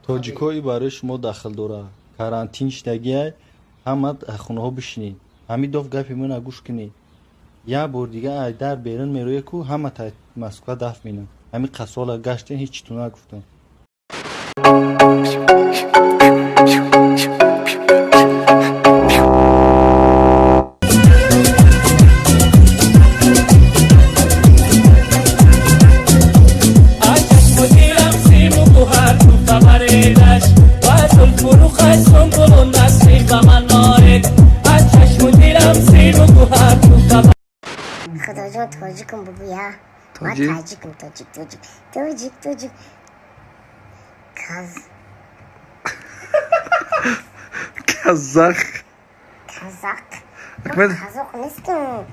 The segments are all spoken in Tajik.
Тоҷикои барои шумо дахл дорад. Карантин шидагиай, ҳама хонаҳо бишинед. Ҳамин доф гапи мана гӯш кунед. Як бор дига ай дар берун мероя ку ҳама та Москва дафт менам. Ҳамин қасола гаштен, ҳеҷ читу нагуфтам. Худоҷон, тоҷикам бугӯя. Ман Тоҷик? Таҷикам, тоҷик, тоҷик, тоҷик, тоҷик, каз. Казах. Казақ. Ахмед. Ман қазоқ нестам,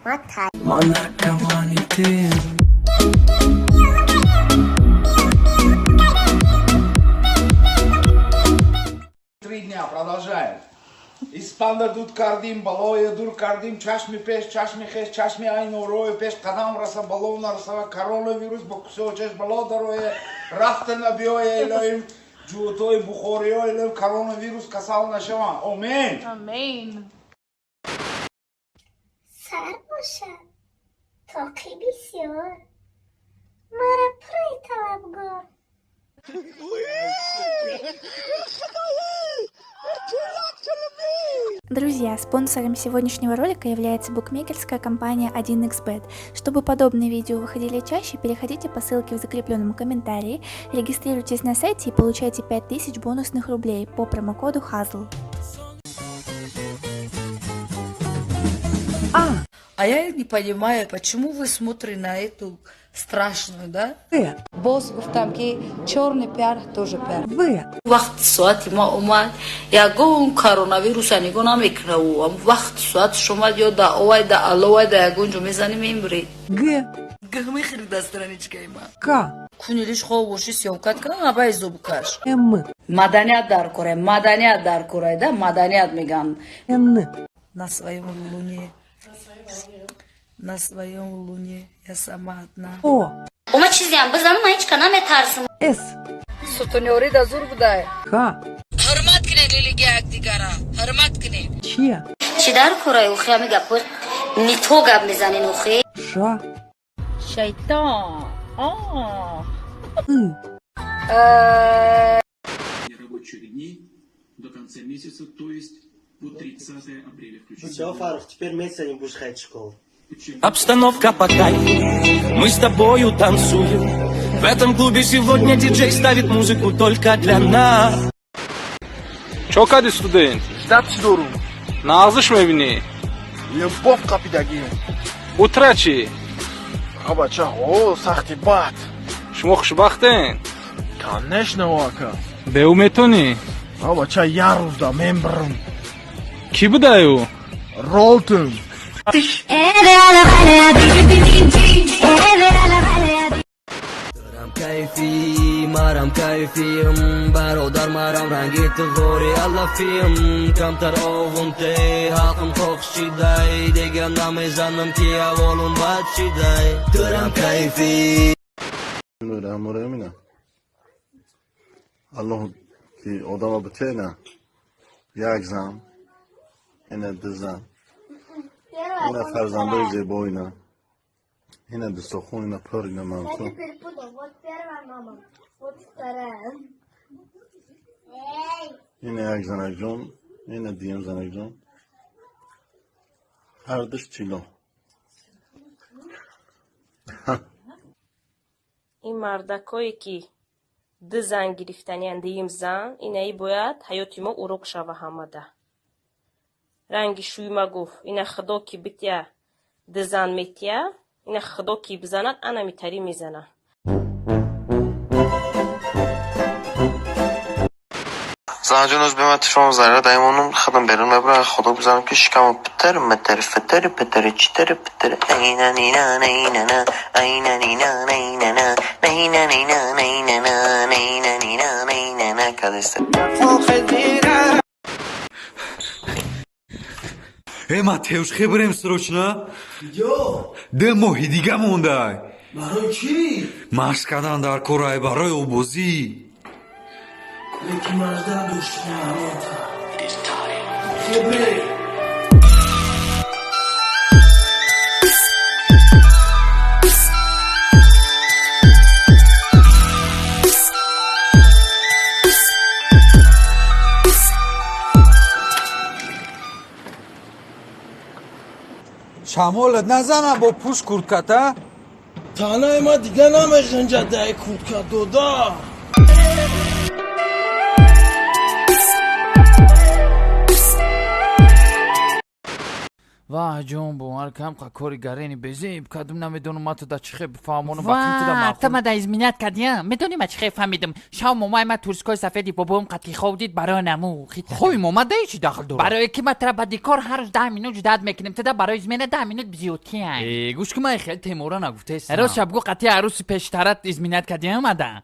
ман та Ман наркомани тем. 3 дня продолжаем. Испанда дуд кардим, балоя дур кардим, чашми пеш, чашми хеш, чашми айно рое, пеш қадам раса, бало нарасава, коронавирус ба кусочаш бало дарое, рафта набиёя, илоим, ҷуутои бухориё, илоим, коронавирус касал нашаванд. Омин! Amen. Сар бошад тоқи бисёр, мара пури талабгор. Друзья, спонсором сегодняшнего ролика является букмекерская компания 1xBet. Чтобы подобные видео выходили чаще, переходите по ссылке в закрепленном комментарии, регистрируйтесь на сайте и получайте 5000 бонусных рублей по промокоду HAZL. А я не понимаю, почему вы смотрите на эту страшную, да? Боз гуфтам, ки чёрный пиар тоже пиар. Вақти соати ма омад, ягон коронавируса нигоҳ намекунаву вақти соаташ омад, ё да овай, да аловай, да ягон ҷо мезанӣ, мемирӣ. Г. Г мехӯри да страничкаи ма. К. Кунилиш хоб боши, съёмкат кунам, абай зубкаш. М. Маданият дар корай, маданият дар корай, да, маданият меган. Н. На своем луне, на своем луне я сама одна. О. Ома чизеам бизанам, ман ҳеч ка наметарсам. С. Сутунёри да зур будай. Х. Ҳурмат кунед религия якдигара, ҳурмат кунед. Ч. Чӣ дар кораи охи, ҳами гапҳои нито гап мезанен охи. Ш. Шайтон. Ы. Рабочих дней до конца месяца, то есть по 30 апреля включительно. Все, Фарух, теперь месяца не будешь ходить в школу. Обстановка по кайфу, мы с тобою танцуем. В этом клубе сегодня диджей ставит музыку только для нас. Чо кади, студент? Ждать чӣ дорум? Нағзиш мебинӣ? Любовь қапидагим. Утра чӣ? А бача, о, сахти бад. Шумо хушбахтен? Конечно, ака. Беу метонӣ? А бача, як рӯзда мембрам. Кӣ будаю? Ролтон. Кайфи, марам кайфием, бародар, марам ранги ту ғори алафием, камтар овунте, ҳақм хоқ шидай, дигар намезанам, ки аҳволум бад шидай, турам кайфи. Аллоҳ ки одама битена як зан, ина ду зан, ина фарзандои зебо, ина ина дустохун, ина пур, ина мансур. Вот первая мама, вот вторая. Ина як занакҷон, ина дуюм занакҷон, ҳардуш тилло. Ин мардакое, ки ду зан гирифтаниянд, дуюм зан, инаи бояд ҳаёти мо урок шава ҳамада. Ранги шӯйма гуфт, ина худо ки битя, ду зан метия, ина худо ки бизанад, ана митарӣ мезана. Занҷон, оз бема тишом зарра даймонум хадам берун мебурам, худо бизанам, ки шикаму питер митер фитер питер читер питер айна нина найна айна нина найна найна нина найна найна нина найна кадеста. Э, Матеуш, хебарем срочно. Ё. 2 моҳи дига мондай. Барои чӣ? Машқ кардан дар корай барои обозӣ. Лекин мажда доштина мета. Хебре. Шамолат назанам бо пӯш куртката. Танаи ма дига намеғинҷад дар куртка, дода. Ваҳ, ҷон, бовар кам қа кори гарени безеб кардум, намедонам ма туда чӣ хел бифаҳмонам, ба ким туда. Ва, ту мада изменять кардия. Медонӣ, ма чӣ хел фаҳмидам? Шав момаи ма турскои сафеди бобоам қатӣ хоб дид, барои наму хит. Хоби мома даи чӣ дахл дорад? Барое ки ма тра баъди кор ҳар рӯз 10 минут ждать мекунем, туда барои измена 10 минут зиёдтия. Э, гӯш ки, ман хел темора нагуфтаестам. Рост шаб гӯ, қатӣ арӯси пештарат изменять кардия мада?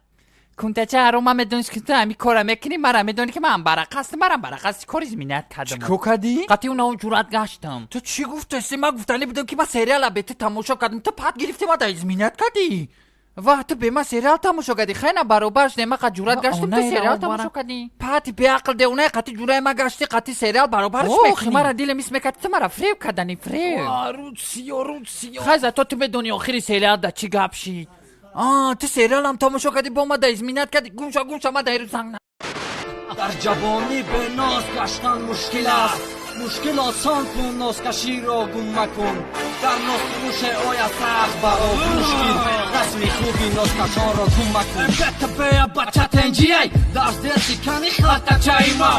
Кунтача ҳаро, ман медонист, ки ту ҳами кора мекунӣ. Мара медонӣ, ки ман барақастам, марам барақасти кор изменять кардам. Чӣ кор кардӣ? Қатӣ уна ҷуръат гаштам. Ту чӣ гуфтаси? Ман гуфтанӣ будам, ки ман сериала бе ту тамошо кардам, ту пат гирифтӣ, мада изменять кардӣ. Ваҳ, ту бе ман сериал тамошо кардӣ? Хайна баробар шудем, ма қад ҷуръат гаштам, ту сериал тамошо кардӣ. Пати беақл, деунаи, қати ҷураи ма гаштӣ, қати сериал баробарш мекунӣ. Мара дилем ҳис мекард, ту мара фреб кардани, фреб. Русиё, русиё. Хай, зато ту медонӣ, охири сериал да чӣ гап шид. А, ту сериалам тамошо кардӣ, бо мада изменять кардӣ. Гумша, гумша, мада ирӯз занг. Дар ҷавонӣ беноз гаштан мушкил аст. Мушкил осон кун, нозкаширо гум макун. Дар нозфурӯше ояд сахт баро мушкил. Расми хуби нозкашонро гум макун. Бетабея бачатенҷияй дар зерси кани халтачаи ма.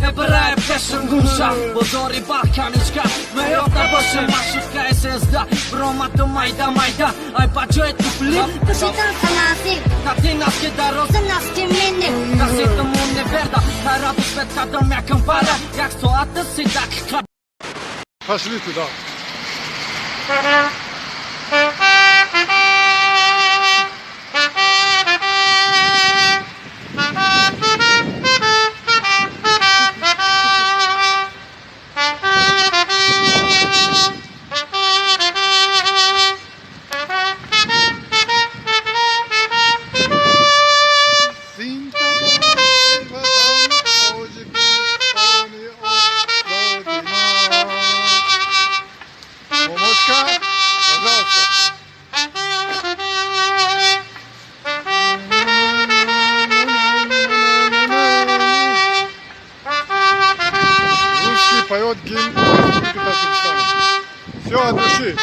Эбрай пешам гумша бозори барканичка меёфта бошем. Маршруткаи 13 биромаду майда майда ай ба ҷои туфли. Пӯшидам санаси. Нати носки дароз. Носки мини. Тасидумуни берда хайрату свет кардам якам пара 1 соату 30 дақиқа. Пошли туда. Мамочка, пожалуйста. Русский поет гимн Республики Таджикистана. Все от души.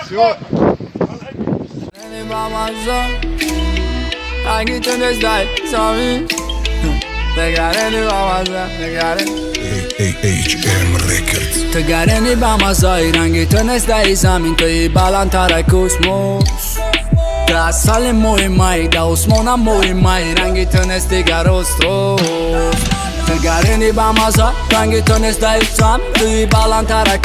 Все. Ранги ту нестай замин. Тегарени бамаза, тегарени. AHM Records. Тегарени бамазаи, ранги ту нестай замин, туи баландтара космос. Ту асали моҳи май, да осмона моҳи май, ранги ту нест дигар рост рост. Тегарени бамаза, ранги ту нестай замин, туи баландтара.